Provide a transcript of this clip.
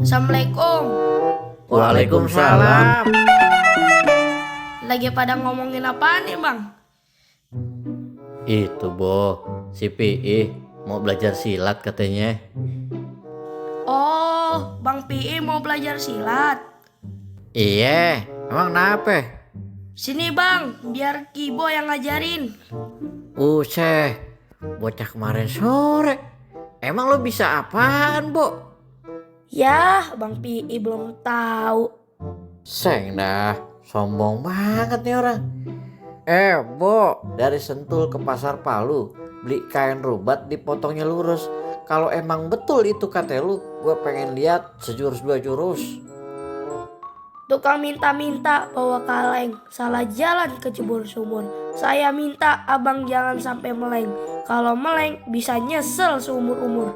Assalamualaikum. Waalaikumsalam. Lagi pada ngomongin apaan nih bang? Itu si Pi mau belajar silat katanya. Oh, Bang Pi mau belajar silat. Iya, emang kenapa? Sini bang, biar Kibo yang ngajarin. Useh, bocah kemarin sore. Emang lo bisa apaan, Bo? Yah, Bang Pi belum tahu. Seng dah, sombong banget nih orang. Bo, dari Sentul ke Pasar Palu, beli kain rubat dipotongnya lurus. Kalau emang betul itu kata lu, gue pengen lihat sejurus dua jurus. Tukang minta-minta bawa kaleng, salah jalan kecebur sumur. Saya minta abang jangan sampai meleng. Kalau meleng bisa nyesel seumur umur.